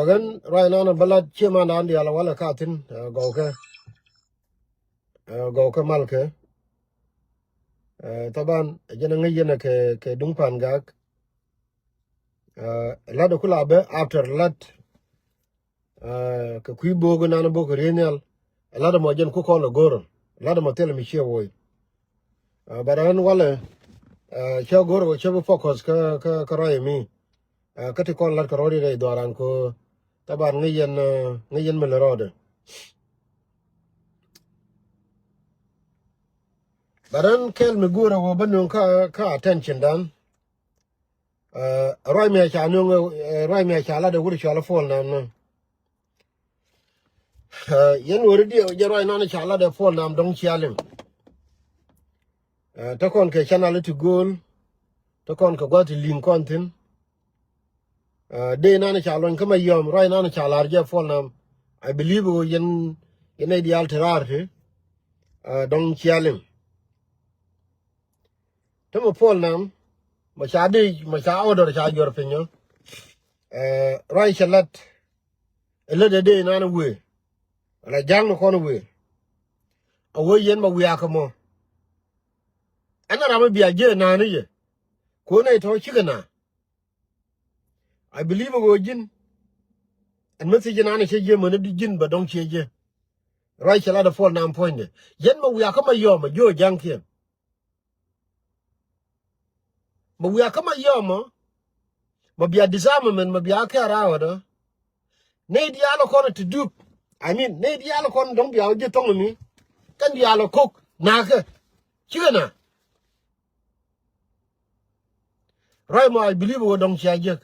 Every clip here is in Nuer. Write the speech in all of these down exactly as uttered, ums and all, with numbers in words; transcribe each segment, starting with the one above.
Ɣän ruac nanɛ bä lat ciëmandan diaal walɛ ka thi̱n, gɔwkɛ. Gɔwkɛ malkɛ. Thaban jɛn ŋäc yɛn kɛ, kɛ duŋ pan gak. Lat ku la bä after lat. Kɛ kui̱ bok nan bok ri̱n nhial. Lat mɔ jɛn ku kɔn lɛ go̱r. Lat mɔ thil mi ciɛ woc. But ɣän walɛ cä go̱r wä cä bi focus kä, kä, kä ruac mi. Kä ti kɔn lat kɛ rɔɔd i̱ rɛy dhuaran ko. Thaban ŋäc yɛn, ŋäc yɛn mi lɛ rɔɔdɛ. But ɣän kɛl mi go̱r wä bä nuŋ kä, kä attention dan. Ruac mi a ca nuŋ, ruac mi a ca lat ɛ wut cual Paul Nam nɔ. Yɛn weri diɛ jɛ ruac nan ca lat ɛ Paul Nam dɔŋ cia liŋ. Te kɔn kɛ channel ti go̱o̱l, te kɔn kɛ gua̱th ti liŋ kɔn thi̱n. Dee nan ca luɔny kä Mayɔm, ruac nan ca lar jɛ Paul Nam. I believe ɣöö yɛn, yɛn nɛy diaal te raar ti dɔŋ cia liŋ. Te mɛ Paul Nam mɛ ca dee, mɛ ca order ca juɔr piny ɔ. Ruac cɛ lat. Ɛ lät ɛ dee nan wëë. Ala ja̱ŋ ni kɔn wëë. A wee yɛn mɛ wiakä mɔ. Ɛn ram mi bia jiɛ nan ni yɛ. Kuɔn nɛy tɔ̱ cikɛ na. I believe ɣöö ji̱n. Ɛn message nan cɛ jiɛ män di ji̱n bɛ dɔ̱ŋ ciɛ jiɛ. Ruac cɛ lat ɛ Paul Nam puɔ̱nydɛ. Yɛn mɛ wiakä mɛ yɔmɛ jiö ja̱ŋkiɛn. Mɛ wiakä mɛ yɔmɔ. Mɛ bia disarmament mɛ bia kɛ rawädä. Nɛy diaal kɔn ti dup. I mean nɛy diaal kɔn dɔ̱ŋ bia wä ji̱ thɔŋ mi. Kɛn diaal kok nakä. Cikɛ na. Ruac mɔ I believe wä dɔ̱ŋ cia jiäk.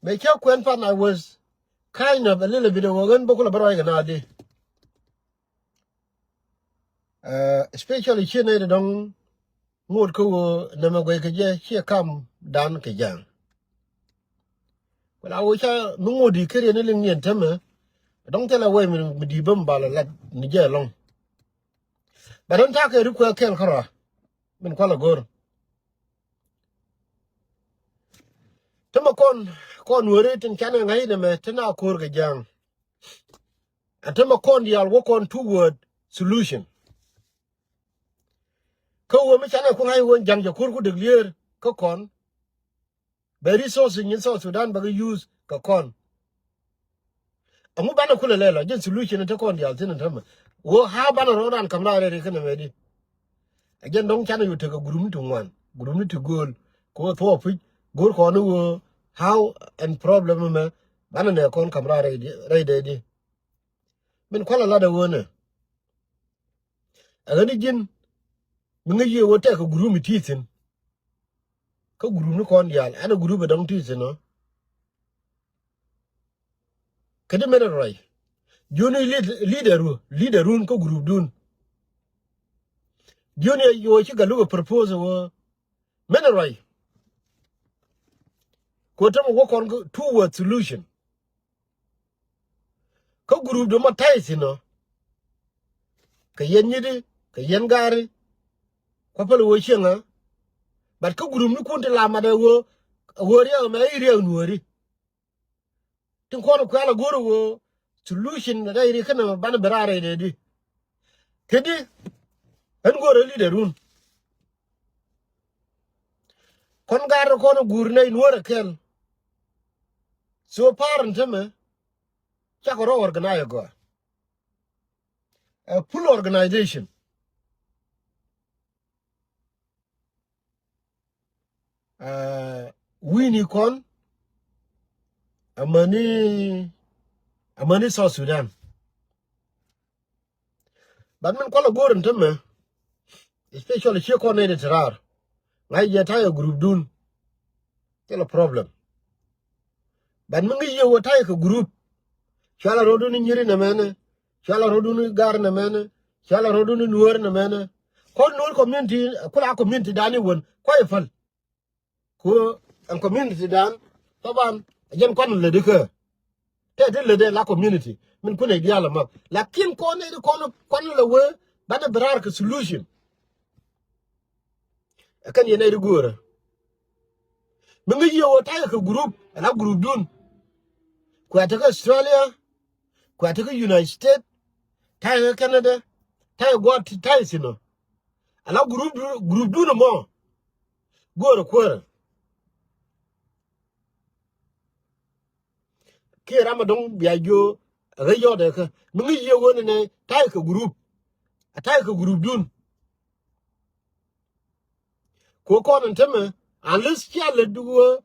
Mɛ cä kuɛn pan I was kind of a little bit wä ɣän bä kulɛ bä ruac kɛ na di. Especially ciɛ nɛy ti dɔ̱ŋ ŋot kä ɣöö nɛmɛ guɛc kɛ jɛ ciɛ kam dan kɛ ja̱a̱ŋ. Wala ɣöö ca mi ŋot di keriɛ ni liŋ niɛn tämɛ dɔ̱ŋ thilɛ wɛy mi di bä mi bal lat ni jɛ ɛlɔ̱ŋ. Bɛ dɔ̱ŋ takɛ ri kuɛ kɛl kärɔa min kualɛ go̱r. Tämɛ kɔn kɔn weri tin canɛ ŋa̱c nɛmɛ tin a ko̱r kɛ ja̱a̱ŋ. Ɛn tämɛ kɔn diaal wä kɔn toward solution. Kä wä mi canɛ ku ŋa̱c wä ja̱ŋ jɛ ko̱r ku dek lier kä kɔn. Bɛ resources nyin South Sudan bɛ kɛ use kɛ kɔn. Ɛŋu banɛ kulɛ lɛl ɔ jɛn solution te kɔn diaal thin tämɛ. Wä how banɛ rɔɔdan kam raar rɛy ri kɛnɛ mɛ di. Ɛ jɛn dɔ̱ŋ canɛ yu tekɛ group ni ti ŋuan, group ni ti gööl. Kɛ wä thuɔɔk pi̱c go̱r kɔn ni wä how ɛn problem mɛ banɛ nɛ kɔn kam raar rɛy dɛ di. Min kualɛ lat ɛ wä nɛ. Ɛ ɣän i̱ ji̱n mi ŋäc yiëë wä tɛk kɛ group mi ti thi̱n. Kä group ni kɔn diaal ɛn ɛ group ɛ dɔ̱ŋ ti thi̱n ɔ. Kä di mɛn ɛ ruac. Jiöni leader, leader ru, leader run kä group dun. Jiöni ɛ yo̱o̱ ci Galuk ɛ propose wä mɛn ɛ ruac. Kɛ wä tämɛ wä kɔn toward solution. Kä group dun mɔ ta̱y thi̱n ɔ. Kɛ yɛn nyiti, kɛ yɛn gaari. Kua päl wä cieŋä. But kä group ni kun ti la mat ɛ wä, wä riɛk mɛ i̱ riɛk nuɔ̱ɔ̱ri. Tin kɔn kuɛl a go̱r ɣöö solution rɛy ri känɛ banɛ bi raar rɛy rɛy di. Kɛ di ɣän go̱r ɛ leader run. Kɔn gar kɔn guur nɛy nuɔ̱ɔ̱r ɛ kɛl. So far in tämɛ cakɔ rɔ organize gɔaa. A full organization. Wi̱i̱ni kɔn amäni, amäni South Sudan. But min kualɛ go̱o̱r in tämɛ, especially ciɛ kɔn nɛy ti raar ŋa̱c jɛ ta̱yɛ group dun. Thilɛ problem. But mi ŋäc yiëë wä ta̱yɛ kɛ group. Cualɛ rɔ̱dun ni nyiri nɛ mɛnɛ. Cualɛ rɔ̱dun ni gar nɛ mɛnɛ. Cualɛ rɔ̱dun ni nuɔ̱ɔ̱r nɛ mɛnɛ. Kɔn nuɔ̱ɔ̱r community, kula community dan i̱ wän kuayɛ päl. Ku ɛn community dan thaban jɛn kuan lätdi kä. Tɛ ti lätdɛ la community min kunɛ diaal ɛmɔ. Lakin kɔn nɛy ti kɔn kuan lɛ wee banɛ bi raar kɛ solution. Ɛ kɛn yɛn nɛy ti göörä. Mi ŋäc yiëë wä ta̱yɛ kɛ group. Ala group dun. Kuɛ tekɛ Australia. Kuɛ tekɛ United States. Ta̱yɛ kɛ Canada. Ta̱yɛ gua̱a̱th ta̱yɛ thi̱n ɔ. Ala group dun, group dun mɔ. Go̱o̱rɛ kuäärä. Kiɛ ram a dɔ̱ŋ bia jiö ɛ ɣä yɔt ɛ kä mi ŋi̱i̱c yɛ ɣöö nɛnɛ ta̱yɛ kɛ group. A ta̱yɛ kɛ group dun. Ku kɔn in tämɛ unless cia lät ɣöö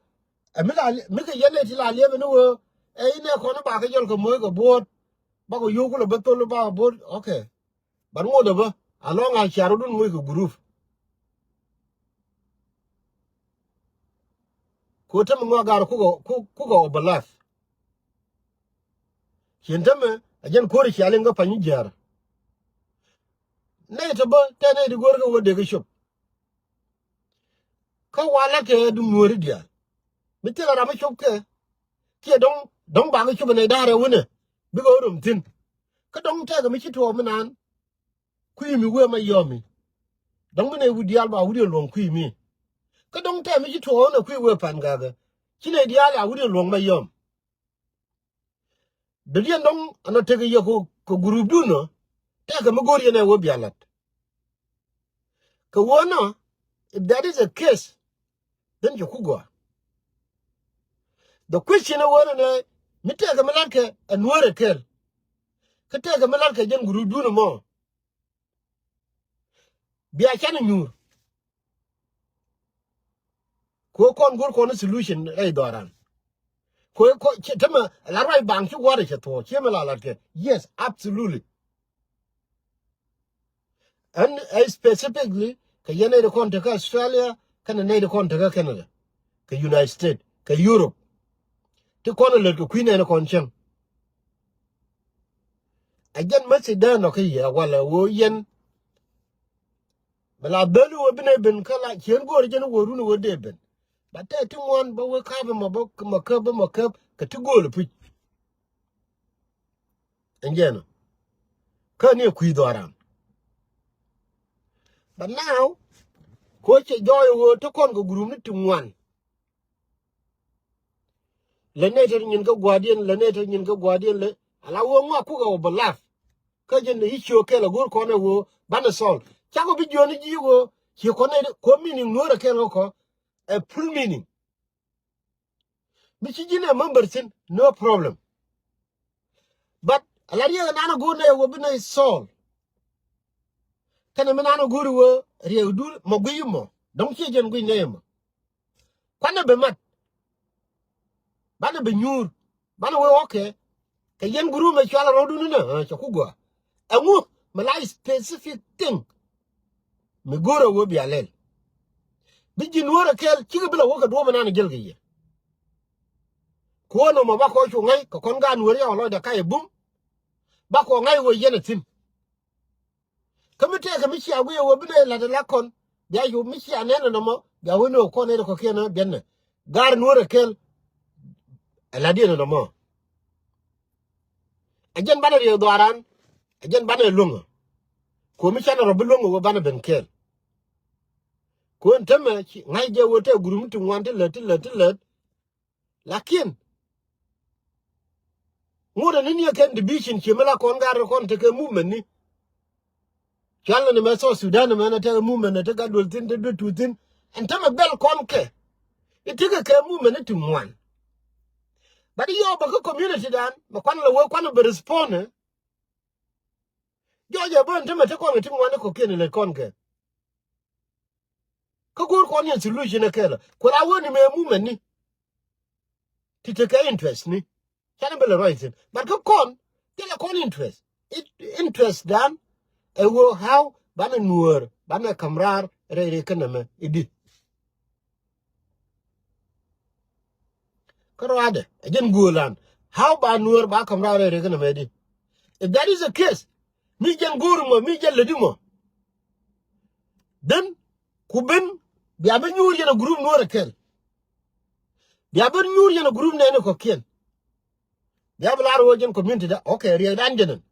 ɛ mi la, mi kɛ yɛn ɛ ti la liɛpɛ ni ɣöö ɛ inɛ kɔn i̱ bakɛ jɔl kɛ moc kɛ buɔ̱ɔ̱t. Bakɛ yio̱w kulɛ bä thol i̱ bakɛ buɔ̱ɔ̱t. Okay. Ban ŋot ɛ bä alɔŋ a cia rɔ̱dun moc kɛ group. Ku tämɛ ŋɔak gar kukɛ, ku, kukɛ overlap. Cien tämɛ a jɛn ko̱ri cia liŋ kä pany jiäär. Nɛy te bä tɛ nɛy ti go̱o̱r kä wä dee kä cop. Kä wa la̱t kɛ duŋ nuɔ̱ɔ̱ri diaal. Mi thilɛ ram mi cop kɛ kiɛ dɔ̱ŋ, dɔ̱ŋ bakɛ cop ɛ nɛy da̱a̱r ɛ wunɛ bikɛ wä rom thi̱n. Kä dɔ̱ŋ tɛkɛ mi ci tuɔɔk mi naan. Kui̱ mi wee ma yɔmi. Dɔ̱ŋ mi nɛ wi̱c diaal ba wi̱diɛn luɔ̱ŋ kui̱ mi. Kä dɔ̱ŋ tɛm mi ci tuɔɔk nɛ kui̱ wee pan gakɛ. Ci nɛ diaal a wi̱diɛn luɔ̱ŋ ma yɔm. Dɔ̱diɛn dɔ̱ŋ anɔ tek yɛ kɛ, kɛ group dun nɔ. Tɛkɛ mi go̱r yɛn ɛ wee bia lat. Kɛ wee nɔ, if that is a case, then cɛ ku gɔaa. The question ɛ wee nɔ nɛ, mi tɛkɛ mi lat kɛ ɛ nuɔ̱ɔ̱rɛ kɛl. Kä tɛkɛ mi lat kɛ jɛn group dun mɔ. Bia canɛ nyuur. Ku kɔn go̱r kɔn solution rɛy dhɔran. Ku kɔ tämɛ la ruac baŋ ci gua̱rɛ cɛ thuɔ̱ɔ̱ ciɛ mi la lat kɛ. Yes, absolutely. Ɛn ɛ specifically kɛ yɛn nɛy ti kɔn tekä Australia kɛnɛ nɛy ti kɔn tekä Canada, kɛ United States, kɛ Europe. Ti kɔn ɛ lät kɛ kui̱ nɛn kɔn cäŋ. A jɛn message dee nɔ kä yɛ walɛ wee yɛn. Bɛ la beli wee bi nɛ ben kä la cien go̱o̱r jɛn wee run wee dee ben. Ba tɛ ti ŋuan ba wee ka̱p ma ba ma käp ba ma käp kɛ ti go̱o̱l puc. Ɛn jɛn ɔ kä ni kui̱ dhɔran. But now ko cɛ jɔɔy wee ti kɔn kɛ group ni ti ŋuan. Lɛ nɛy te nyin kä gua̱diɛn, lɛ nɛy te nyin kä gua̱diɛn lɛ. Ala wee ŋɔak kukɛ wä bɛ laf. Kä jɛn i̱ ciö kɛl a go̱r kɔn ɛ wee banɛ solve. Cakɔ bi jiöni ji̱ wee ci kɔn nɛy te kɔ meaning nuɔ̱ɔ̱rɛ kɛl kä kɔ. Ɛ full meaning. Mi ci ji̱n ɛ member thi̱n, no problem. But ala riɛk nan a go̱r nɛ wee bi nɛ solve. Kɛnɛ mi nan a go̱r wee riɛk dul mɔ guiy mɔ. Dɔ̱ŋ ciɛ jɛn guiy nɛ mɔ. Kuanɛ bɛ mat. Banɛ bɛ nyuur. Banɛ wee okay. Kɛ yɛn group mɛ cual rɔɔdun inɛ cɛ ku gɔaa. Ɛŋu mi la specific thing. Mi go̱rɛ wee bia lɛl. Bi ji̱ nuɔ̱ɔ̱rɛ kɛɛl cikɛ bi la wä kɛ duɔ̱ɔ̱p inan jäl kɛ yɛ. Kuɔn nɔmɔ ba kɔ cu ŋa̱c kɛ kɔn gaat nuɔ̱ɔ̱r yɔk lɔcdɛ kac ɛ bum. Ba kɔ ŋa̱c wee yɛn ɛ thi̱n. Kä mi tɛkɛ mi cia guiy ɛ wee bi nɛ la̱t ɛ la kɔn bia cu mi cia nɛn ɛ nɔmɔ bia wee ni ɛ kɔn nɛn ɛ kɔ̱kiɛn ɛ biɛn nɛ. Gaat nuɔ̱ɔ̱rɛ kɛɛl ɛ la̱t yɛn ɛ nɔmɔ. Ɛ jɛn banɛ riɛk dhɔaran. Ɛ jɛn banɛ luäŋä. Kuɔ mi canɛ rɔ bi luäŋä wee banɛ ben kɛɛl. Kuɔn tämɛ ŋa̱c jɛ wee tɛ group mi ti ŋuan ti lät ti lät ti lät. Lakin ŋot ani ni ɛ kɛn division ci mi la kɔn gar kɔn tekɛ movement ni. Cual ni mɛ South Sudan mɛ na tekɛ movement ni tekɛ duel thin te duel tu thin. Ɛn tämɛ bɛl kɔn kɛ i̱ tekɛ kɛ movement ni ti ŋuan. But i̱ yɔɔk bä kä community dan mɛ kuan la wee kuan bɛ respond. Jɔɔc ɛ bä ɛn tämɛ te kɔn kɛ ti ŋuan ni kɔ̱kiɛn ilɛ kɔn kɛ. Kä go̱o̱r kɔn yɛn solution ɛ kɛlɛ kuɛ la wee ni mɛ movement ni. Ti tekɛ interest ni. Canɛ bɛ lɛ ruac thin but kä kɔn thilɛ kɔn interest. Interest dan ɛ wee how banɛ nuɔ̱ɔ̱r banɛ ka̱m raar rɛy rɛy kä nɛmɛ i̱di. Kä ruaadɛ ɛ jɛn guɔ̱ɔ̱lan how ba nuɔ̱ɔ̱r ba ka̱m raar rɛy rɛy kä nɛmɛ i̱di. If that is the case mi jɛn go̱o̱r mɔ mi jɛn lätdi mɔ. Then ku ben bia bi nyuur yɛn a group nuɔ̱ɔ̱r ɛ kɛl. Bia bi nyuur yɛn a group nɛɛni kɔ̱kiɛn. Bia bi lar wee jɛn community da okay riɛkdan jɛn ɛn.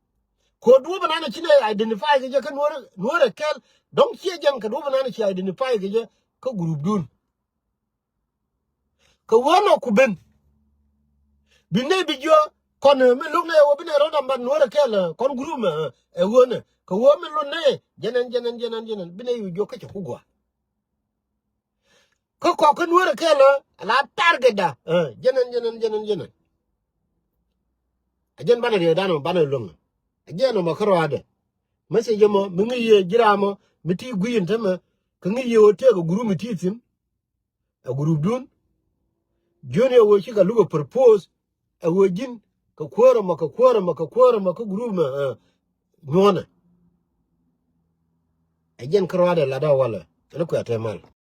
Kɛ duɔ̱p ɛnan ci nɛ identify kɛ jɛ kä nuɔ̱ɔ̱r ɛ kɛl. Dɔ̱ŋ ciɛ jɛn kɛ duɔ̱p ɛnan ci identify kɛ jɛ kä group dun. Kɛ wee nɔ ku ben Bi nɛy bi jiök kɔn, eh, mi lo̱k nɛy ɛ ɣöö bi nɛy rɔ̱ dam ban Nuäärɛ kɛl, eh, kɔn group mɛ, eh, ɛ ɣöönɛ. Kɛ ɣöö mi lo̱k nɛy jɛn ɛn, jɛn ɛn, jɛn ɛn, jɛn ɛn. Bi nɛy bi jiök kä cɛ ku gɔaa. Kä kɔk kä Nuäärɛ kɛl, eh, la target da, eh, jɛn ɛn, jɛn ɛn, jɛn ɛn, jɛn ɛn. Ɛ jɛn banɛ riɛkdan ɔ banɛ luäŋ. Ɛ jɛn ɔ mɔ kä ruaadɛ. Message mɔ mi ŋi̱i̱c yɛ ji̱ ram mɔ mi ti gui̱i̱n tämɛ. Kä ŋi̱i̱c yɛ ɣöö tëëkɛ group mi ti thi̱n. Ɛ group dun. Jiön yɛ ɣöö cikɛ lukɛ propose. Ɛ ɣöö ji̱n kɛ kuäärä mɔ, kɛ kuäärä mɔ, kɛ kuäärä mɔ, kä group mɔ, eh, nyuɔ̱nɛ. Ɛ jɛn kä ruaadɛ latdä walɛ. Ɛn kuɛ tɛ mal.